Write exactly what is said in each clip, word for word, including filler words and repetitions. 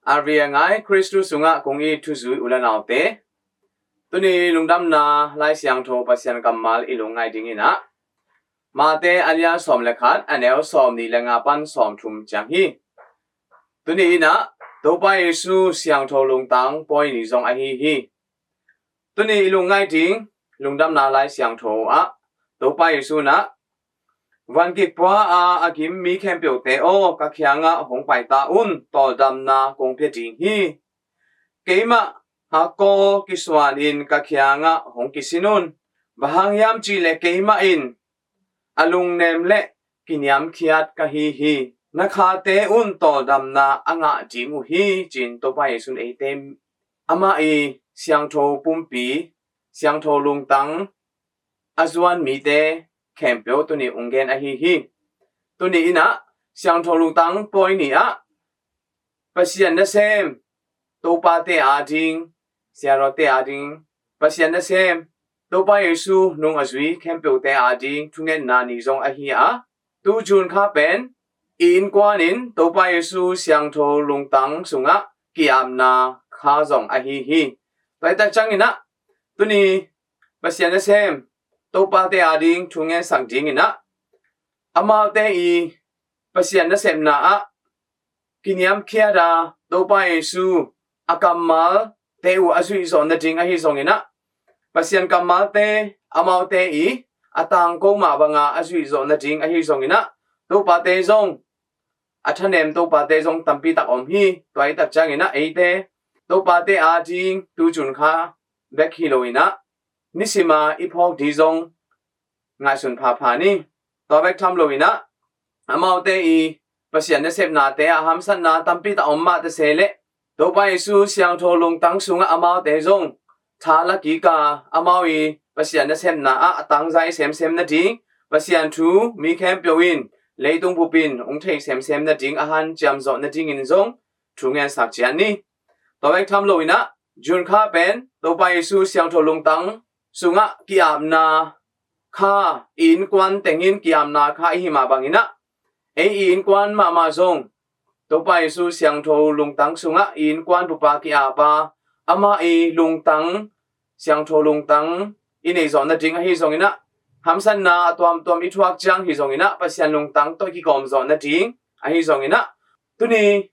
A ri a ngai Khristu sungah kong it thuzui u le naute, tuni lungdamna Lai Siangtho Pasian kammal i lungngai ding in ah, Mate a lian sawm le khat, a neu sawm nih le nga pan sawm thum ciang hi. Tuni in ah Topa Jesu Siangtho Lungtang Pawi Ni zong ahi hi. Tuni i lungngai ding lungdamna Lai Siangtho ah Topa Jesu in ah, "Van kikpua a a gim mi khempeuhte aw, ka kiangah hong pai ta un, tawldamna kong pia ding hi. Keimah hakkaw kisuan in ka kiangah hong kisin un. Bang hang hiam cih leh keimah in a lungnem le kiniamkhiat ka hi hi. Na khate un tawldamna a ngah ding uh hi," ci-in Topa Jesu in eite, amah i siangtho pumpi, siangtho lungtang a zuan mite khempeuh tuni hong gen ahi hi. Tuni in ah Siangtho Lungtang Pawi Ni ah Pasian nasem Topate ading, siarawte ading, Pasian nasem Topa Jesu nung a zui khempeuhte ading thungetna ni zong ahi a, tu June kha pen i innkuan in Topa Jesu Siangtho Lungtang sungah ki-apna kha zong ahi hi. Tua hi tak ciangin ah, tuni Pasian nasem Topate ading thungetsak ding in ah, amaute i Pasian nasepna ah kiniamkhiat a, Topa Jesu a kammalte uh a zuih zawh nading ahi zongin ah, Pasian kammalte amaute i a tangko mah banga a zuih zawh nading ahi zongin ah, Topate zong, a thanem Topate zong tampi tak om hi. Tua hi tak ciangin ah eite Topate ading tu June kha bek hi lo in ah, nisima i phawk ding zong ngaihsun phapha ni. Tua bek tham lo in ah, amaute i Pasian nasepnate ah hamsatna tampi tak om mah ta se leh, Topa Jesu Siangtho Lungtang sungah amaute zong tha la kik a, amau i Pasian nasepna ah a tangzai semsem nading, Pasian thu mi khempeuh in leitung bupin hong thei semsem nading a hanciam zawh nadingin zong thungetsak ciat ni. Tua bek tham lo in ah, June kha pen Topa Jesu Siangtho Lungtang sungah ki-apna kha, i innkuan tengin ki-apna kha i hi mah bangin ah, ei i innkuan mahmah zong Topa Jesu Siangtho Lungtang sungah i innkuan bupa ki-ap a, amah i lungtang, Siangtho Lungtang i neih zawh nading ahi zongin ah, hamsatna a tuamtuam i thuak ciang hi zongin ah, Pasian lungtang tawh i kikawm zawh nading ahi zongin ah, tuni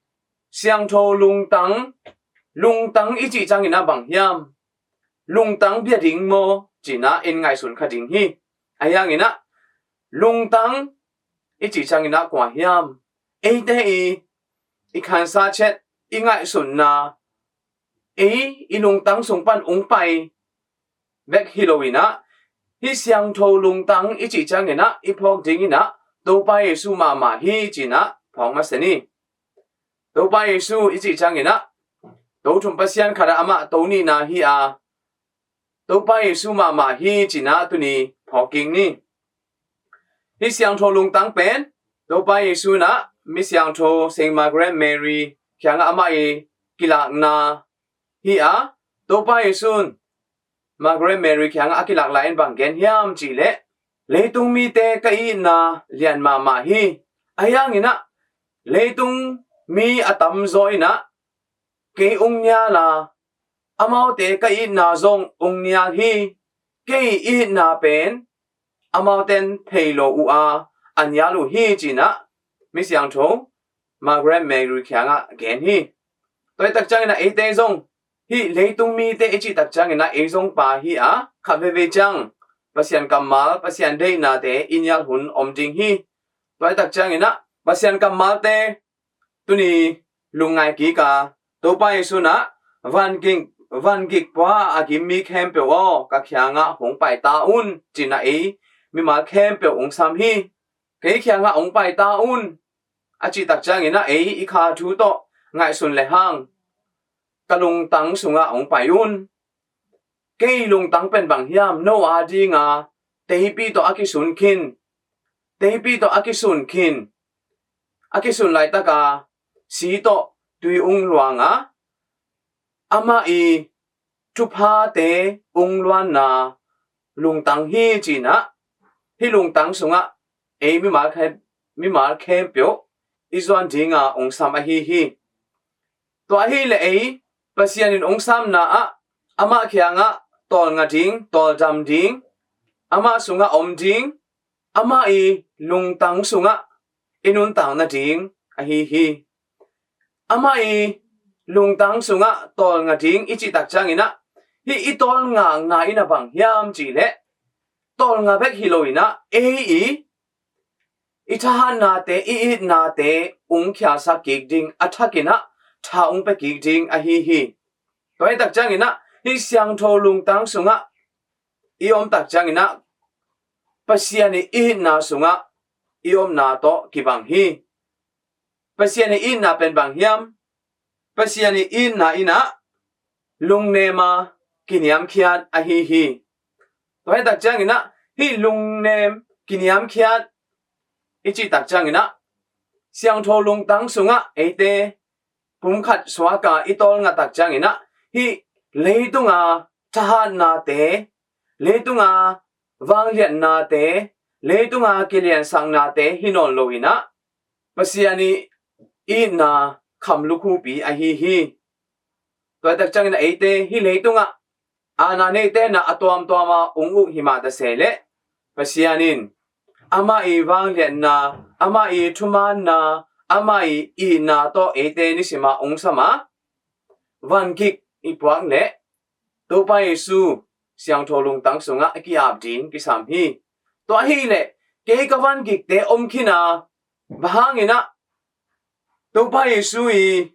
Siangtho Lungtang, lungtang i cih ciangin ah bang hiam? Lungtang bia ding maw, ci-in ah in ngaihsun kha ding hi. Ahi hangin ah, lungtang i cih ciangin ah kua hiam? Eite i, i khansa chet, i ngaihsunna, ei i lungtang sung pan hong pai bek hi lo in ah, hih Siangtho Lungtang i cih ciangin ah i phawk ding in ah, Topa Jesu mahmah hi ci-in ah phawk masa ni. Topa Jesu i cih ciangin ah, to thum Pasian khat ah amah to nihna hi a, Topa Jesu mahmah hi ci-in ah tuni phawk kik ni. Hih Siangtho Lungtang pen Topa Jesu in ah mi siangtho Saint Margaret Mary kiangah amah i kilakna hi a, Topa Jesu in Margaret Mary kiangah a kilak lai-in bang gen hiam cih leh, "Leitung mite ka itna lian mahmah hi. Ahi hangin ah, leitung mi a tamzaw in ah kei hong nial a, amaute ka itna zong hong nial hi. Kei i itna pen amauten thei lo uh a, a nial uh hi," ci-in ah mi siangtho Margaret Mary kiangah gen hi. Tua hi tak ciangin ah eite zong, hih leitung mite i cih tak ciangin ah ei zong pha hi a, khat veivei ciang Pasian kammal, Pasian deihnate i nial hun om ding hi. Tua hi tak ciangin ah Pasian kammalte tuni lungngai kik a, Topa Jesu in ah, "Van gik, van gikpua a gim mi khempeuh aw, ka kiangah hong pai ta un," ci-in ah ei mimal khempeuh hong sam hi. "Kei kiangah hong pai ta un," a cih tak ciangin ah ei i kha thu tawh ngaihsun lehang, "Ka lungtang sungah hong pai un." Kei lungtang pen bang hiam? No adinga teipi tawh a kisun khin, teipi tawh a kisun khin, a kisun laitaka si tawh tui hong luang a, amah i thuphate hong luanna lungtang hi ci-in ah, hih lungtang sungah ei mimal khe-, mimal khempeuh i zuan dinga hong sam ahi hi. Tua ahih leh ei Pasian in hong samna ah amah kiangah tawlnga ding, tawldam ding, amah sungah om ding, amah i lungtang sungah i nuntak nading ahi hi. Amah i lungtang sungah tawlnga ding i cih tak ciangin ah, hih i tawlngakna in ah bang hiam cih leh, tawlnga bek hi lo in ah, ei i i thahatnate, i itnate hong khialsak kik ding, a thakin ah tha hong pia kik ding ahi hi. Tua hi tak ciangin ah, hih siangtho lungtang sungah i om tak ciangin ah, Pasian i itna sungah i omna tawh kibang hi. Pasian i itna pen bang hiam? Pasian i itna in ah lungnem a kiniamkhiat ahi hi. Tua hi tak ciangin ah, hih lungnem kiniamkhiat i cih tak ciangin ah, siangtho lungtang sungah eite pumkhat suak a i tawlnga tak ciangin ah, hih leitunga thahatnate, leitunga vangliatnate, leitunga kiliansaknate hi nawn lo in ah, Pasian i itna kham lukhupi ahi hi. Tua hi tak ciangin ah eite hih leitungah aana neite in ah a tuamtuam a hong uk hi mah ta se leh, Pasian in amah i vangliatna, amah i thumaanna, amah i itna tawh eite nisim a hong sam a, van gik i puak leh Topa Jesu siangtho lungtang sungah a ki-ap ding kisam hi. Tua ahih leh kei ka van gikte om khin a, bang hangin ah Topa Jesu i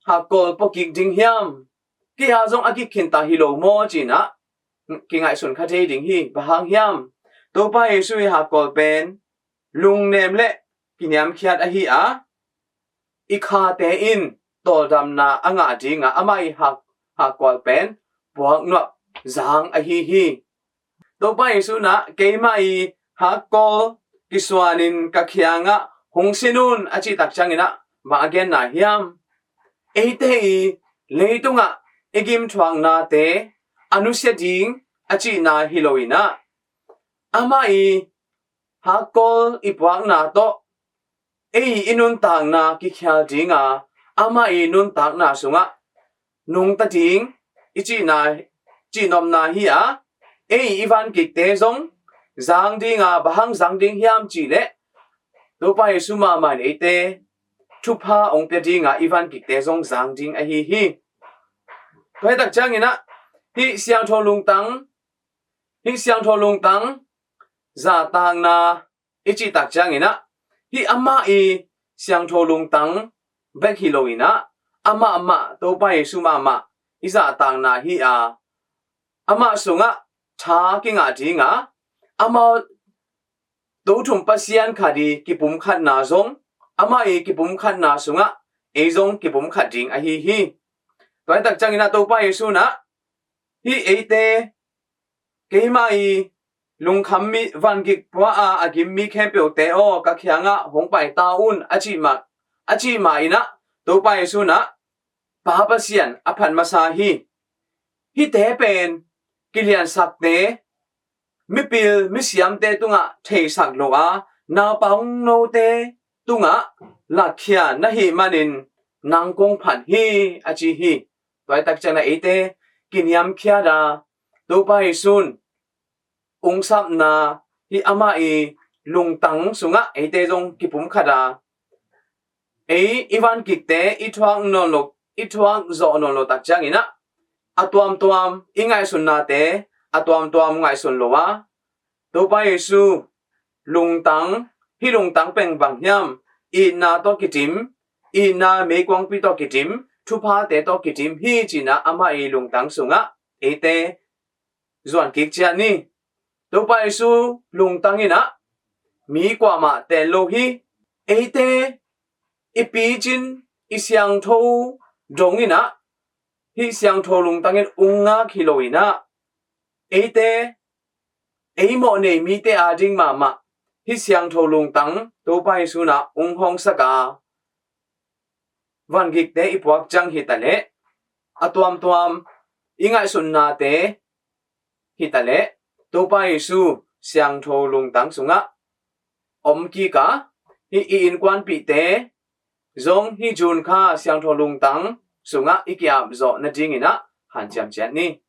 hakkol pua kik ding hiam? Kei a zong a gik khin ta hi lo maw ci-in ah kingaihsun kha thei ding hi. Bang hang hiam? Topa Jesu i hakkol pen lungnem le kiniamkhiat ahi a, i khate in tawldamna a ngah ding a, amah i hak, hakkol pen puak nuam zang ahi hi. Topa Jesu in ah keimah i hakkol kisuanin ka kiangah hong sin un a cih tak ciangin ah bang a genna hiam? Eite i leitungah i gimthuaknate a nusia ding a cihna hi lo in ah, amah i hakkol i puakna tawh ei i nuntakna kikhial ding a, amah i nuntakna sungah nungta ding i cihna, cihnopna hi a, ei i van gikte zong zang ding a, bang hang zang ding hiam cih leh Topa Jesu mahmah in eite thupha hong pia ding a, i van gikte zong zang ding ahi hi. Tua hi tak ciangin ah hih siangtho lungtang, hih siangtho lungtang zahtakna i cih tak ciangin ah, hih amah i siangtho lungtang bek hi lo in ah, amah mah, Topa Jesu mahmah i zahtakna hi a, amah sungah tha kingah ding a, amah Tothum Pasian khat i kipumkhatna zong, amah i kipumkhatna sungah ei zong kipumkhat ding ahi hi. Tua hi tak ciangin ah Topa Jesu in ah hih eite, keimah i lungkham mi, van gik pua a a gim mi khempeuhte aw, ka kiangah hong pai ta un a cih mah, a cih mah in ah Topa Jesu in ah Pa Pasian a phat masa hi. Hihte pen kiliansakte, mipil misiamte tungah theisak lo a, naupangnote tungah lakkhia na hih manin nang kong phat hi a ci hi. Tua hi tak ciangin ah eite kiniamkhiat a, Topa Jesu in hong sapna hih amah i lungtang sungah eite zong kipumkhat a, ei i van gikte i thuak nawn lo, i thuak zawh nawn lo tak ciangin ah, a tuamtuam i ngaihsunnate a tuamtuam ngaihsun lo a, Topa Jesu lungtang, hih lungtang pen bang hiam? Itna tawh kidim, itna meikuangpi tawh kidim, thuphate tawh kidim hi ci-in ah amah i lungtang sungah eite zuan kik ciat ni. Topa Jesu lungtang in ah mi kuamah tel lo hi. Eite i picin, i siangtho dong in ah hih siangtho lungtang in hong ngak hi lo in ah, eite, ei mawhnei mite ading mahmah hih siangtho lungtang Topa Jesu in ah hong hawngsak a, van gikte i puak ciang hi ta leh, a tuamtuam i ngaihsunnate hi ta leh, Topa Jesu siangtho lungtang sungah om kik a, hih i innkuanpihte, zong hih June kha siangtho lungtang sungah i ki-ap zawh nadingin ah hanciam ciat ni.